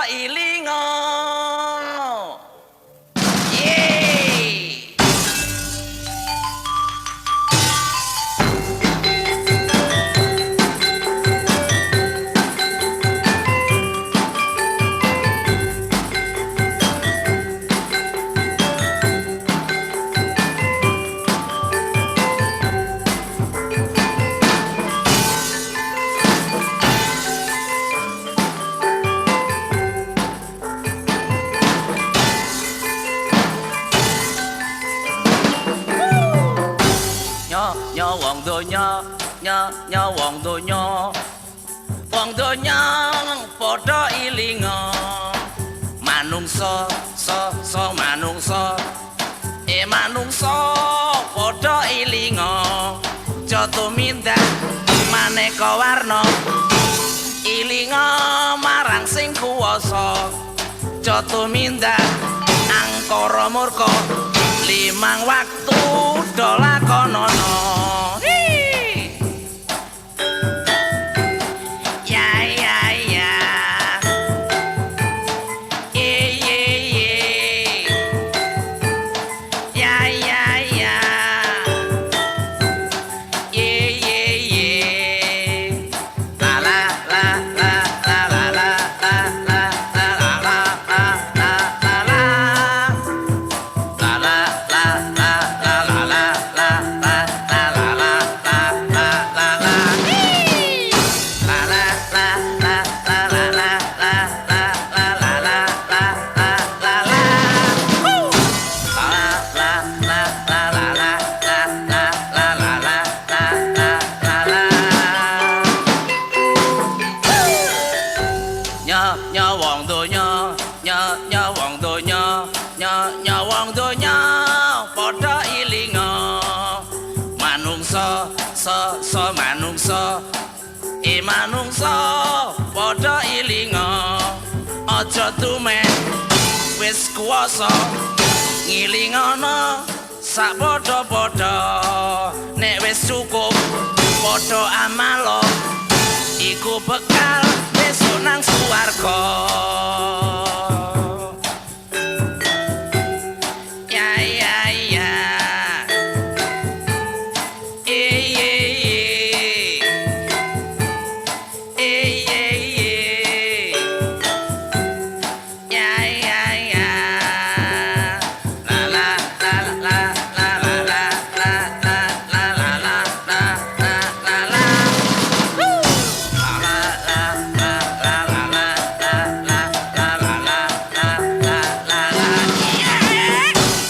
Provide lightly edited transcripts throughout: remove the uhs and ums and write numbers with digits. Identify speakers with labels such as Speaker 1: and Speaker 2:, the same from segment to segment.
Speaker 1: padha ilinga. Yeay. Nyo wong donya, nyo nyo wong donya. Wong donya padha ilinga. Manungsa so so manungsa. E manungsa padha ilinga. Aja tumindak maneka warna. Ilinga marang sing kuwasa. Aja tumindak angkara murka. Limang waktu do lakonono. Ya ya ya. Ye ye ye. Ya ya ya. Ye ye ye. La la la la la la la la la la la la la la la. La la la la la la la la la la la la la la la la. La la la la la la la la la la la la la la la la. La la la la la la la la la la la la la la la. Nyo nyo wong donya, nyo nyo wong donya, nyo nyo wong donya padha ilinga. Manungsa so so manungsa. E manungsa padha ilinga. Aja tumeh wis kuwasa ngilingono sak padha-padha. Nek wis cukup padha amalo, iku bekal besok nang swarga. Ya ya ya. Ye ye ye. Ye ye ye. Ya ya ya. La la la la la la la la la la la la la la la la. La la la la la la la la la la la la la la la.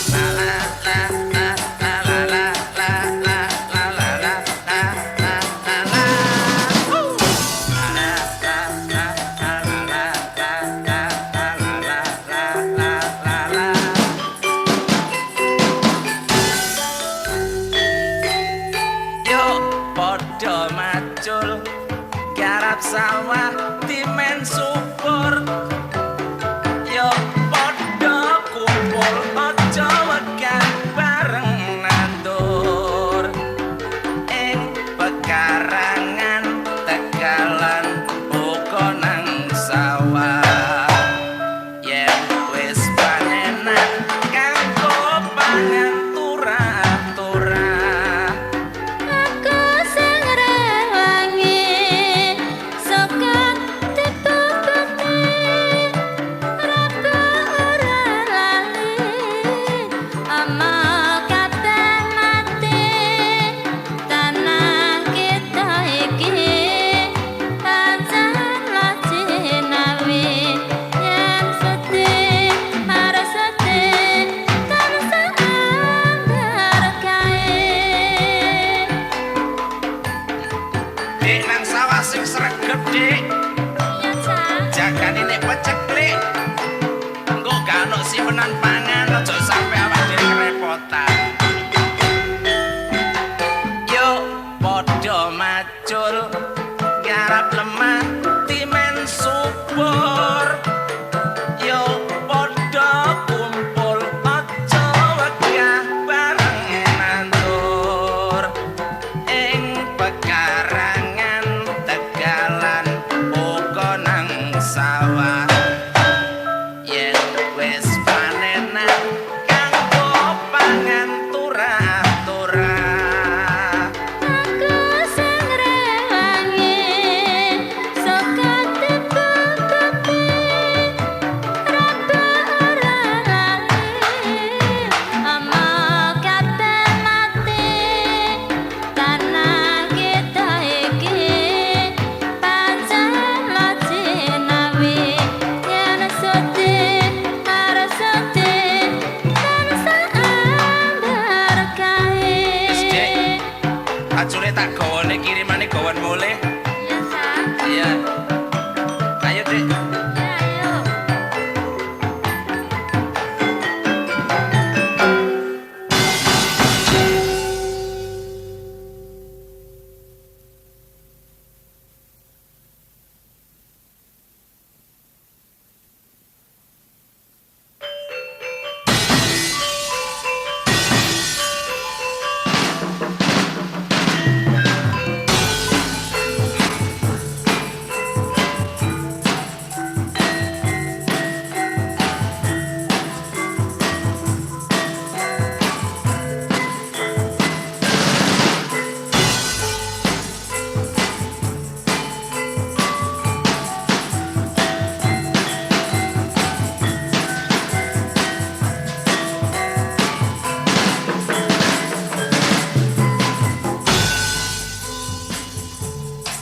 Speaker 1: La la la la la la la la la la la la la la la la. La la la la la la la la la la la la la la. Yo padha macul garap sawah timen subur. Yo padha kumpul aja wegah bareng nandur. Ing pekarangan tegalan uga nang sawah. Yen wis panenan kanggo pangan turah-turah.
Speaker 2: Aku sing rewangi sokat ditutupane raba ora lali amal kabeh mati tanah kita iki pancen jinawi yen sedih marang sedih tansah berkahe.
Speaker 1: Dik nang sawah sing sregep, Dik.
Speaker 2: Iya, Cak.
Speaker 1: Jagane nek peceklik. Engko gak ono simpenan pangan, aja sampe awak dhewe kerepotan. Yo padha macul garap lemah timen subur. Yo padha kumpul aja wegah bareng nandur. Ing pekarangan tegalan uga nang sawah. Pacule tak gawane kirimane gawan mulih.
Speaker 2: Iya, Cak.
Speaker 1: Iya. Ayo, Dik.
Speaker 2: Ya, ayo.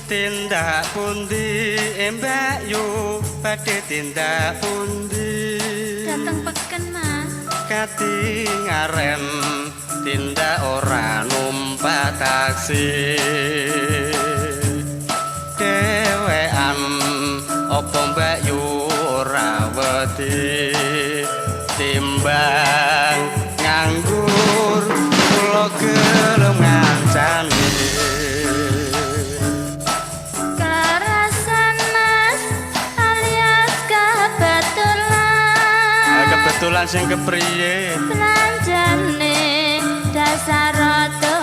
Speaker 3: Tindak pundi Mbak Yu badhe tindak pundi?
Speaker 2: Dateng peken, Mas.
Speaker 3: Katingaren tindak ora numpak taksi. Dewean apa Mbak Yu ora wedi timbang nganggur kula gelem ngancani.
Speaker 2: Kerasan, Mas, alias kebetulan.
Speaker 3: Kebetulan sing kepriye?
Speaker 2: Belanjane dasar rada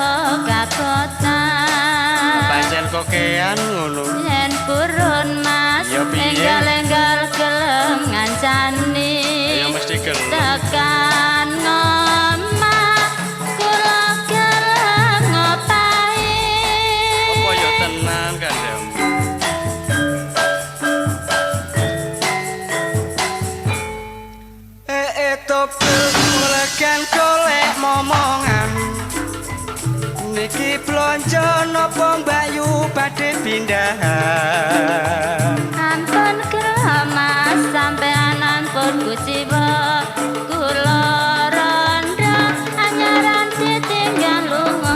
Speaker 2: kabotan.
Speaker 3: Pancen kokean ngono.
Speaker 2: Yen purun, Mas,
Speaker 3: Ya piye?
Speaker 2: enggal-enggal gelem ngancani.
Speaker 3: Ya mesti gelem.
Speaker 2: Tekan ngomah kula gelem ngopahi.
Speaker 3: Apa ya tenan kandhamu? Topel mlegan golek momongan. Niki blonjo napa Mbak Yu badhe pindahan?
Speaker 2: Ampun kula, Mas, sampean ampun kuciwa. Kula rondo anyaran ditinggal lunga.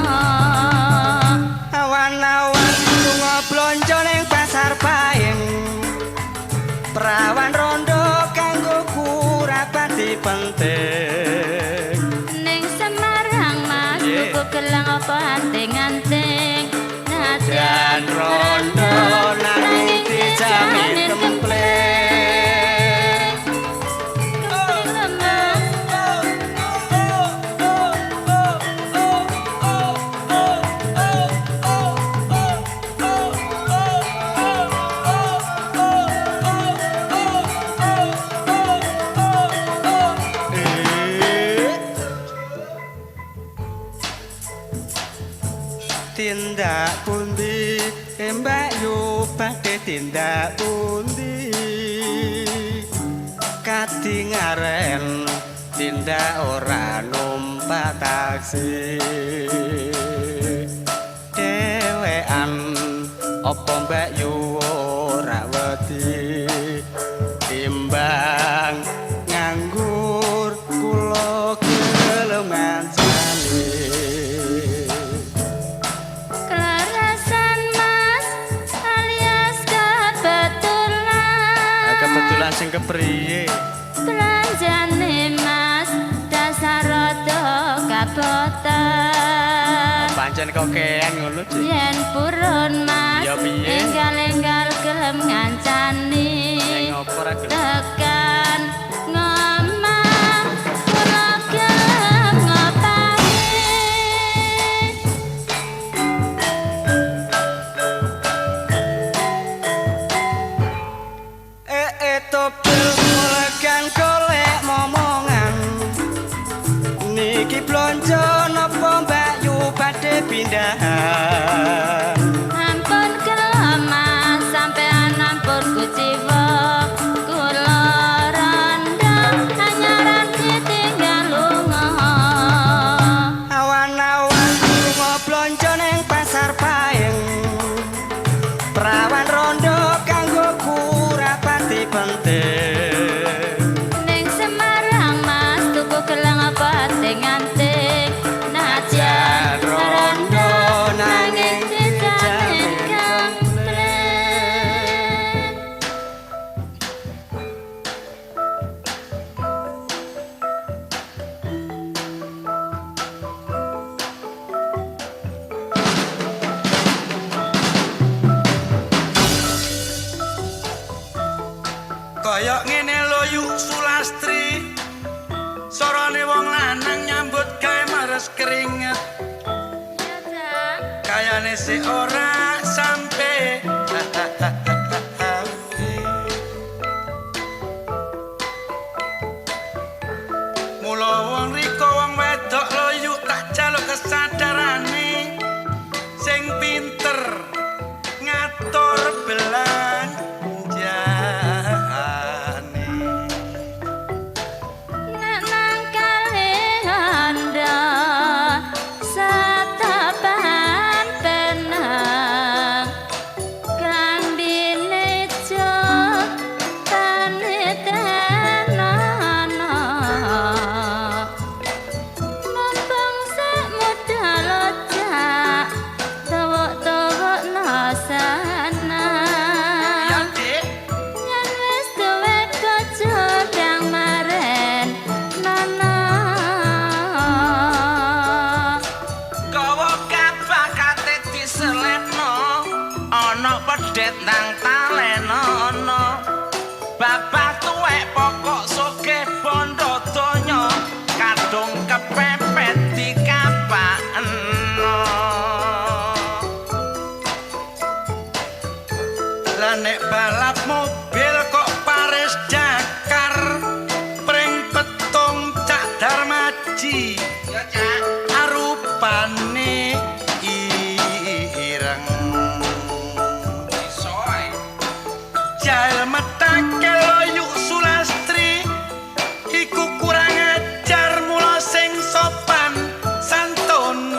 Speaker 3: Awan-awan lunga blonjo ning pasar Paing. Prawan rondo kanggo kurapati penting.
Speaker 2: Ning Semarang, Mas,
Speaker 3: Piye?
Speaker 2: tuku gelang apa anting-anting.
Speaker 3: Jan
Speaker 2: Nadyan
Speaker 3: rondo nanging dijamin kempleng.
Speaker 2: Kempleng lho, Mas.
Speaker 3: Tindak pundi Mbak Yu badhe tindak pundi? Katingaren tindak ora numpak taksi. Dewean apa Mbak Yu ora wedi timbang nganggur kula gelem ngancani.
Speaker 2: Kelarasan, Mas, alias kebetulan.
Speaker 3: Kebetulan sing kepriye?
Speaker 2: Belanjane, Mas, dasar rada kabotan.
Speaker 3: Pancen kokean ngono, Dik.
Speaker 2: Yen purun, Mas,
Speaker 3: Ya piye?
Speaker 2: enggal-enggal gelem ngancani.
Speaker 3: Yen ngopo ora gelem?
Speaker 2: Tekan ngomah kula gelem ngopahi.
Speaker 3: Topel mlegan golek momongan. Niki blonjo napa Mbak Yu badhe pindahan?
Speaker 2: Ampun kula, Mas, sampean ampun kuciwa. Kula rondo anyaran ditinggal lunga.
Speaker 3: Awan-awan lunga blonjo ning pasar Paing. Prawan rondo kanggo kurapati penting.
Speaker 2: Ning Semarang, Mas, tuku gelang apa anting-anting. Nadyan
Speaker 3: Rondo nanging
Speaker 1: keringet.
Speaker 2: Ya, Cak.
Speaker 1: Kayane si ora sampe. Mula wong riko wong wedok loyu tak jaluk kesadarane sing pinter ngatur belanjane.
Speaker 2: Nek nang kali anda setapan penang klambine ijo tanitenono mumpung sek muda locak tawuk-tawuk
Speaker 1: Ya,
Speaker 2: senang.
Speaker 1: Dik.
Speaker 2: Yen wis duwe bojo kang maren nono.
Speaker 1: Gawa kabakate diselipno, ana pedhet nang talenono. Babah tuwek pokok sugih bondo donya, kadung kepepet dikapakno. Lah nek balap mobil kok Paris Dakar, pring petung Cak Darmaji. Ya, Cak. Arupane ireng. Iso ae. Jail metake loyuk Sulastri iku kurang ajar, mula sing sopan santun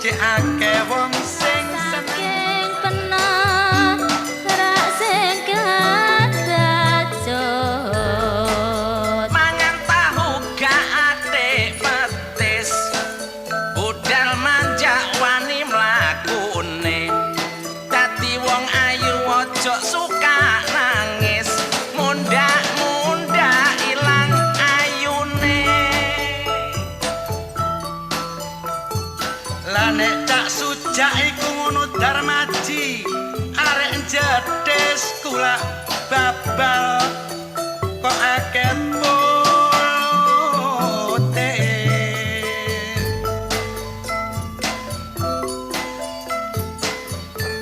Speaker 1: cek akeh wong sing seneng.
Speaker 2: Saking penah rak sing kedacut.
Speaker 1: Mangan tahu gak atik petis, budal manjak wani mlakune. Dadi wong ayu aja suka nangis, mundak-mundak ilang ayune. Lah nek Cak Sujak iku ngono Darmaji, arek jedhes kula babal kok akeh putih.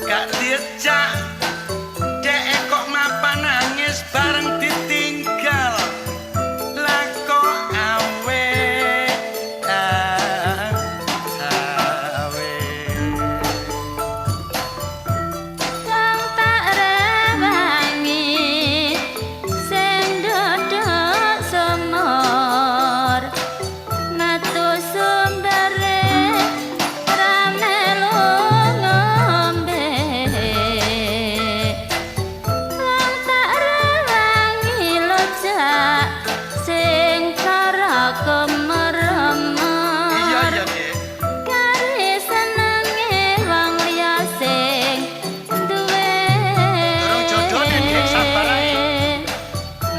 Speaker 1: Gak diejak dek kok mapan nangis bareng ditinggal. Lah kok awe awe.
Speaker 2: Wong tak rewangi sing dodok sumur metu sumbere ra melu ngombe. Wong tak rewangi lojak sing para kemeremur.
Speaker 1: Iya iya, Dik.
Speaker 2: Kari senenge wong liya sing duwe.
Speaker 1: Durung jodone, Dik, sabar ae.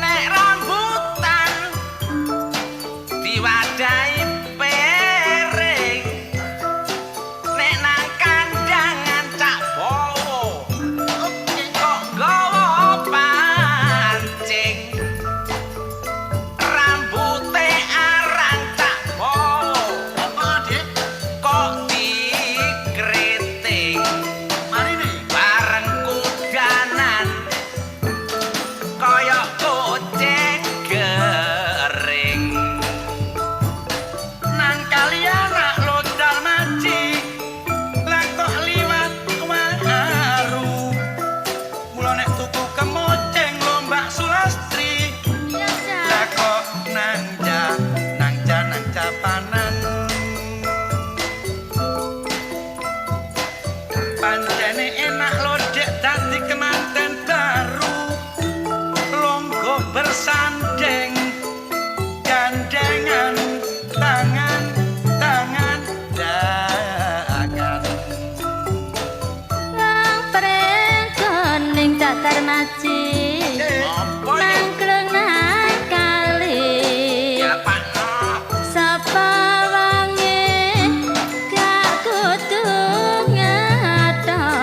Speaker 1: Nek rambutan diwadahi piring, nek nang kandangan cak bowo kok gawa pancing. Rambute arang cak bowo. Apa, Dik? Kok dikriting. Marine bareng kudanan kaya kucing gering. Nang kali anak lo Darmaji, lah kok liwat waru. Mula nek tuku kemoceng lo Mbak Sulastri,
Speaker 2: Ya, Cak.
Speaker 1: lah kok nangja nangja nangja panan. Pancene enak lo Dek dadi kemanten baru, longgo bersandeng gandengan tangan tangan tangan.
Speaker 2: Wong preng kuning Cak Darmaji
Speaker 1: Apa ya?
Speaker 2: mangklung nang kali.
Speaker 1: Ya Pak No.
Speaker 2: Sapa wange gak kudu ngetok.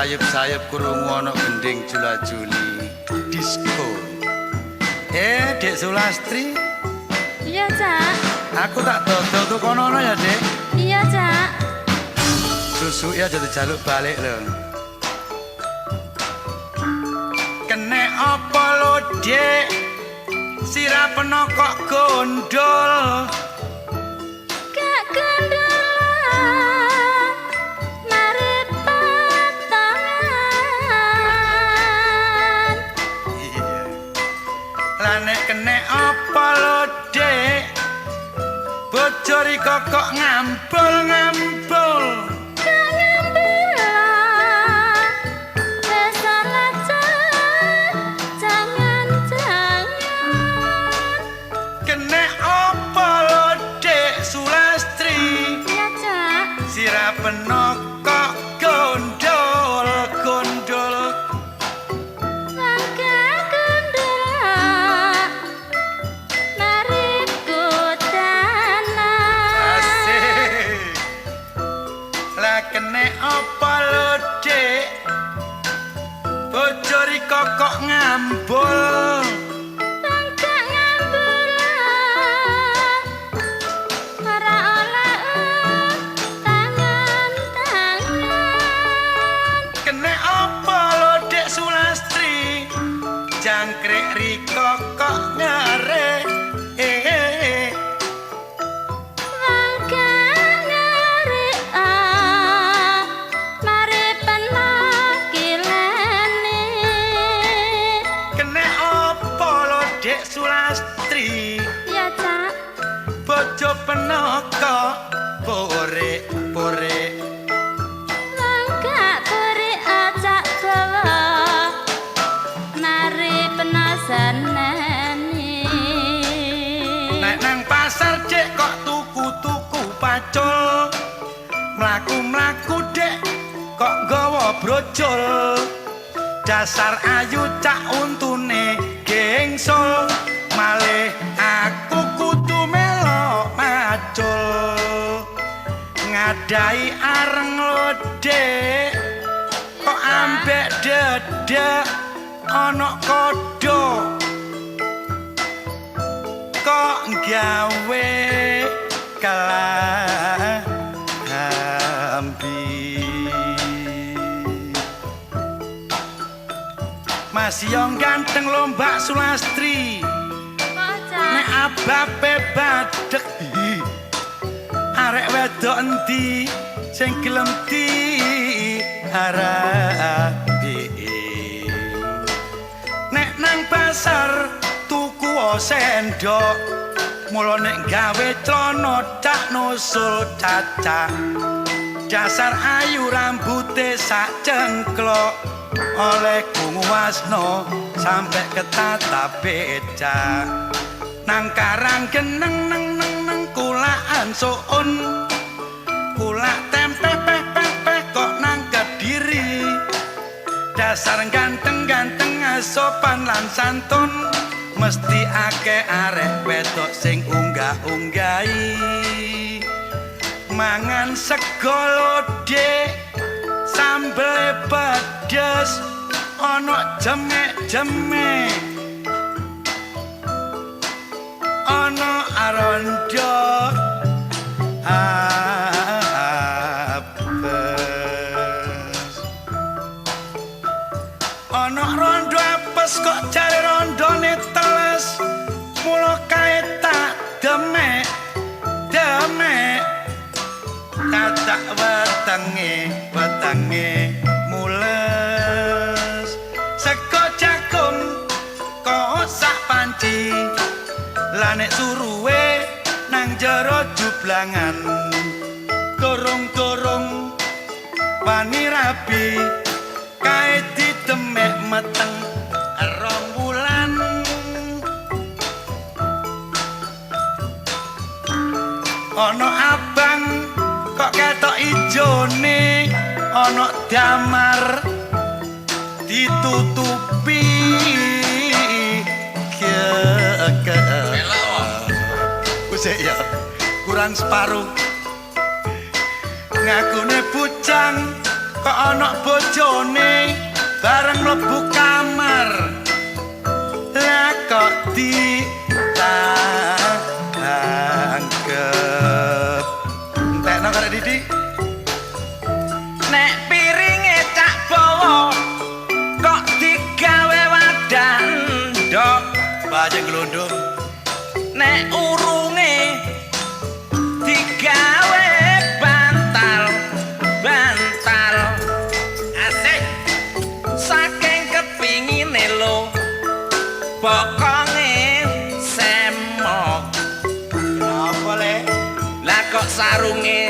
Speaker 1: Sayup-sayup krungu ana gending jula-juli disco. Dek Sulastri.
Speaker 2: Iya, Cak.
Speaker 1: Aku tak dodol tuh kono ya, Dek.
Speaker 2: Iya, Cak.
Speaker 1: Susu ya jadi jaluk balik lho. Kene apa lo, Dek? Sirah peno kok gondol.
Speaker 2: Gak gondol. Mari potongan.
Speaker 1: Iya. Lah nek kene apa lo, Dek? Bojo riko kok ngambul-ngambul.
Speaker 2: Gak ngambul. Wis salah, Cak. Jangan-jangan.
Speaker 1: Kene apa lo, Dek Sulastri?
Speaker 2: Iya, Cak.
Speaker 1: Sirah peno kok gondol-gondol.
Speaker 2: Langka gondol. Mari kutana.
Speaker 1: Asik. Lah kene apa lo, Dek? Bojo riko kok ngambul.
Speaker 2: Langka ngambul. Ora oleh tangan-tangan.
Speaker 1: Kene apa lo, Dek Sulastri? Jangkrik riko kok ngare.
Speaker 2: Langka ngare mari penakilane.
Speaker 1: Kene apa lo, Dek Sulastri?
Speaker 2: Ya, Cak.
Speaker 1: Bojo penaka pore-pore.
Speaker 2: Langka puri acak dawa. Mari penasanane.
Speaker 1: Nek nang pasar, Dek, kok tuku-tuku pacul. Mlaku-mlaku, Dek, kok nggawa brojol. Dasar ayu cak untune gengsul. Malih aku kudu melok macul. Ngadai areng lo, Dek, kok ambek dedek ana kodho. Kok gawe kelambi. Masih yang ganteng lho Mbak Sulastri.
Speaker 2: Kok, Cak?
Speaker 1: Nek abape badhek, arek wedok endi sing gelem di arabi. Nek nang pasar tuku sendok, mula nek gawe celana cak nusul cacak. Dasar ayu rambute sak cengklok, oleh nguwasno sampe ketatap becak. Nang karang geneng neng neng neng kulaan soun, kulak tempe peh peh peh kok nang Kediri. Dasar ganteng-ganteng sopan lan santun, mesti akeh arek wedok sing unggah-unggahi. Mangan sego lodeh sambel pedes ana jemek-jemek, ana arondo apes. Ana rondo apes kok jare rondone teles, mula kae tak demek demek. Tatak wetenge wetenge mules. Sego jagung kok sak panci, lah nek suruwe nang jero jublangan. Gorong-gorong wani rabi kae didemek meteng rong wulan. Ana abang kok ketok ijone, ana damar ditutupi keke. Usik ya, kurang separuh. Ngakune bujang Kok ana bojone bareng mlebu kamar. Lah kok ditangkep. Entekno karek Didik.
Speaker 4: Nek piringe cak bawa kok digawe wadah ndok.
Speaker 1: Baje glondong.
Speaker 4: Nek urunge digawe bantal bantal.
Speaker 1: Asik.
Speaker 4: Saking kepingine lo bokonge semok.
Speaker 1: Apa le?
Speaker 4: Lah kok sarunge